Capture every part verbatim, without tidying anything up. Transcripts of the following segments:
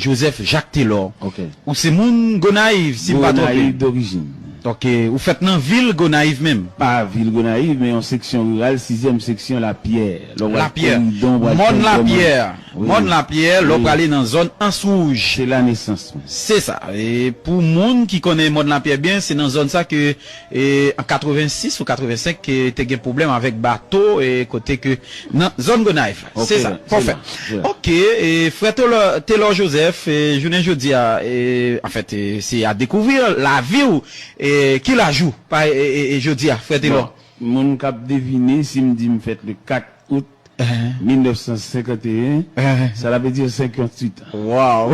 Joseph Jacques Telor. Ok. Ou se moun Gonayiv, si m pa twonpe. Gonayiv dorijin. Ok, ou fèt nan vil Gonayiv menm? Pa vil Gonayiv, men yon seksyon riral, sizyèm seksyon Lapyè. Lè w pral Lapyè. Koridon, w pral Mòn Lapyè. Wi. Mòn Lapyè, lè w prale nan zòn Ans Wouj. Se la nesans mwen. Se sa. E pou moun ki konnen Mòn Lapyè byen, se nan zòn sa ke, e, an katrevensis ou katrevensenk, ke te gen pwoblèm avèk bato, e kote ke nan zòn Gonayiv. Ok, se sa. Pafè. Ok, e, frè Telor, Telor Joseph, e, jounen jodi a, e, anfèt, e, se a dekouvri lavi w, e, ki laj ou, pa, e, e, e, jodi a, frè Telor? Bon, moun k ap devine, si m di m fèt le kat out mil nèf san senkanteyen, sa la vle di senkantuit an. Wow!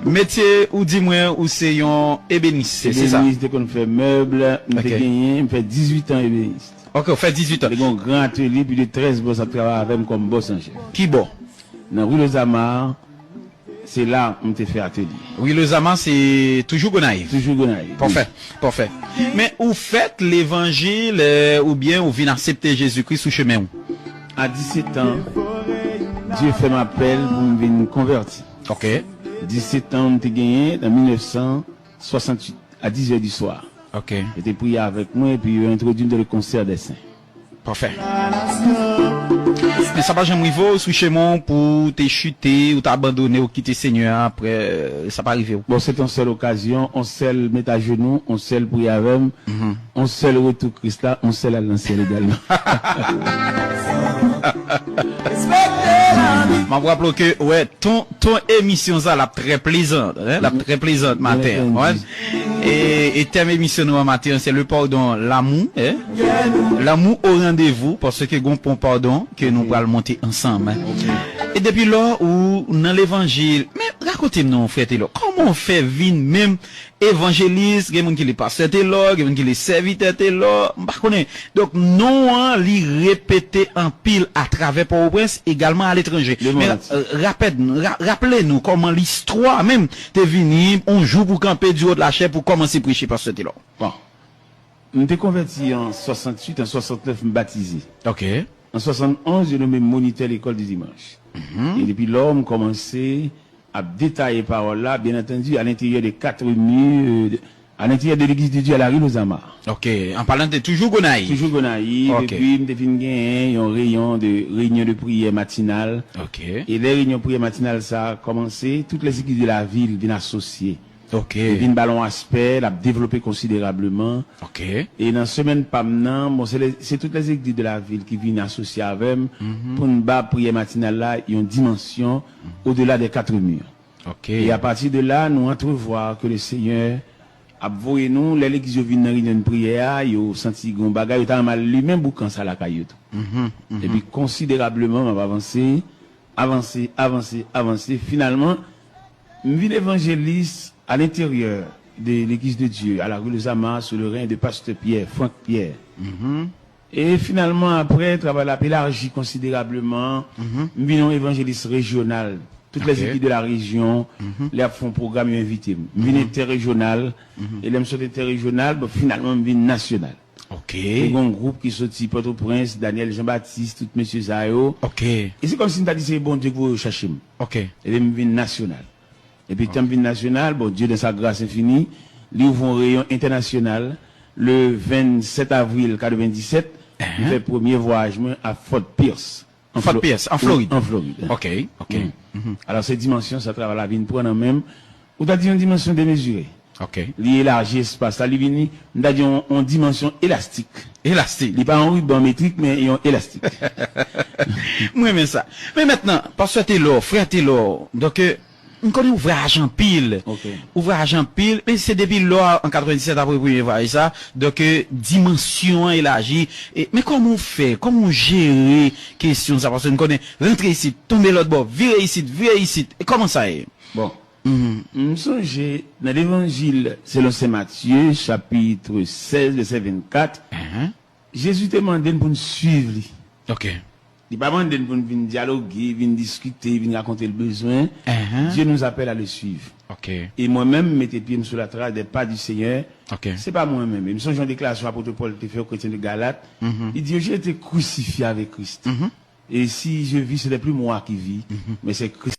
Metye ou di mwen ou se yon ebenis, se, se sa? Ebenis, te konn fè mèb, m te genyen, m fè dizuit an ebenis. Ok, ou fè dizuit an. Te gen yon gran atelye, plis de trèz bòs ap travay avè m kòm bòs an chèf. Ki bò? Nan Rue Lozama, se la m te fè atelye. Rue Lozama, se toujou Gonayiv? Toujou Gonayiv, wi. Pafè, pafè. Men ou fèt levanjil, e, oubyen ou vin aksepte Jezi Kris sou chemen w? A disèt an, Dye fè m apèl pou m vin konvèti. Ok. Disèt an m te genyen nan mil nèf san swasantuit, a dizè di swa. Ok. Yo te priye avèk mwen, epi yo entwodui m dans le concert des saints. Pafè. Men sa pa janm rive w sou chemen w pou w te chite, ou te abandone, ou kite Senyè a, apre, e, sa pa rive w? Bon, se te yon sèl okazyon, yon sèl met ajenou, yon sèl priye avè m, yon sèl retou Kris la, yon sèl al nan syèl egalman. M ap raple w ke, wè, ton, ton emisyon sa, l ap trè plezan, en, l ap trè plezan maten an, konprann? E, e tèm emisyon nou an maten an, se le pardon, l'amour, en? L'amour au rendez-vous, paske gon pon padon ke nou pral monte ansanm, en. E depi lò ou nan levanjil, men rakonte m non, frè Telor, kòman w fè vin menm evanjelis, gen moun ki li pastè Telor, gen moun ki li sèvitè Telor, m pa konnen. Donk, non an, li repete anpil atravè Pòtoprens, egalman aletranje. Men, e, rapèd, ra-, raple nou kòman listwa menm te vini, yon jou pou kanpe du haut de la chaire pou kòmanse preche, pastè Telor. Bon. M te konvèti an swasantuit, an swasantnèf, m batize. Ok. An swasannonz, yo nonmen m monitè lekòl di dimanch. E depi lò, m kòmanse ap detaye pawòl la, byen antandi, à l'intérieur des quatre murs, euh, de, à l'intérieur de l'Église de Dieu à la rue Lozama. Ok, an palan de toujou Gonayiv. Toujou Gonayiv, ok. Epi m te fin genyen yon reyon de, réunion de prière matinale. Ok. E lè reyinyon priyè matinal sa a kòmanse, toutes les églises de la ville vin asosye. Ok. Li vin ba l yon aspè, l ap devlope konsiderableman. Ok. E nan semèn pa m nan, bon, se le, se toutes les églises de la ville ki vin asosye avè m pou n ba priyè matinal la yon dimansyon au-delà des quatre murs. Ok. E à partir de là, nou antrevwa ke le Senyè ap voye nou, lè legliz yo vin nan reyinyon priyè a, yo santi gen yon bagay, yo ta renmen al limen boukan sa lakay yo tou. Epi konsiderableman, m ap avanse, avanse, avanse, avanse. Finalman, m vin evanjelis à l'intérieur de l'Église de Dieu, à la rue Lozama, sous le règne de Pasteur Pierre, Franck Pierre. E finalman, apre, travay la ap elaji konsiderableman. M vin yon evanjelis rejyonal. Tout les églises de la région, lè y ap fè yon pwogram, yo envite m. M vin entèrejyonal. E lè m sot entèrejyonal, bon, finalman, m vin nasyonal. Ok. E gen yon gwoup ki soti Pòtoprens, Daniel Jean-Baptiste, tout mesye sa yo. Ok. E se kòmsi m ta di se Bondye ki voye yo chache m. Ok. Epi m vin nasyonal. Epi tan m vin nasyonal, Bondye, dans sa grâce infinie, li ouvri yon reyon entènasyonal le vennsèt avril katrevendisèt. M fè premye vwayaj mwen a Fort Pierce, an Flo-, Fort Pierce, an Florid. An Florid. Ok, ok. Alò, se dimansyon sa travay la vin pran nan men m. Ou ta di yon dimansyon demezire. Ok. Li elaji espas la, li vini, m ta di yon, yon dimansyon elastik. Elastik. Li pa yon riban metrik, men yon elastik. M renmen sa. Men mentnan, pastè Telor, frè Telor, donk, euh, m konnen ou vwayaje anpil. Ok. Ou vwayaje anpil, men se depi lò an katrevendisèt apre premye vwayaj sa, donk, euh, dimansyon an elaji. E, men kòman w fè, kòman w jere kesyon sa? Paske n konnen rantre isit, tonbe lòt bò, vire isit, vire isit. E kòman sa ye? Bon, m sonje nan Levanjil selon Sen Matye, chapit sèz, vèsè vennkat, Jezi te mande n pou n suiv li. Ok. Li pa mande n pou n vin dyaloge, vin diskite, vin rakonte l bezwen. Dieu nous appelle à le suivre. Ok. E mwen menm, m mete pye m sou la tras des pas du Seigneur. Ok. Se pa mwen menm. E m sonje yon deklarasyon apot Pòl te fè aux chrétiens de Galat. Li di yo, j'ai été crucifié avec Christ. Et si je vis, ce n'est plus moi qui vis, mais c'est Christ.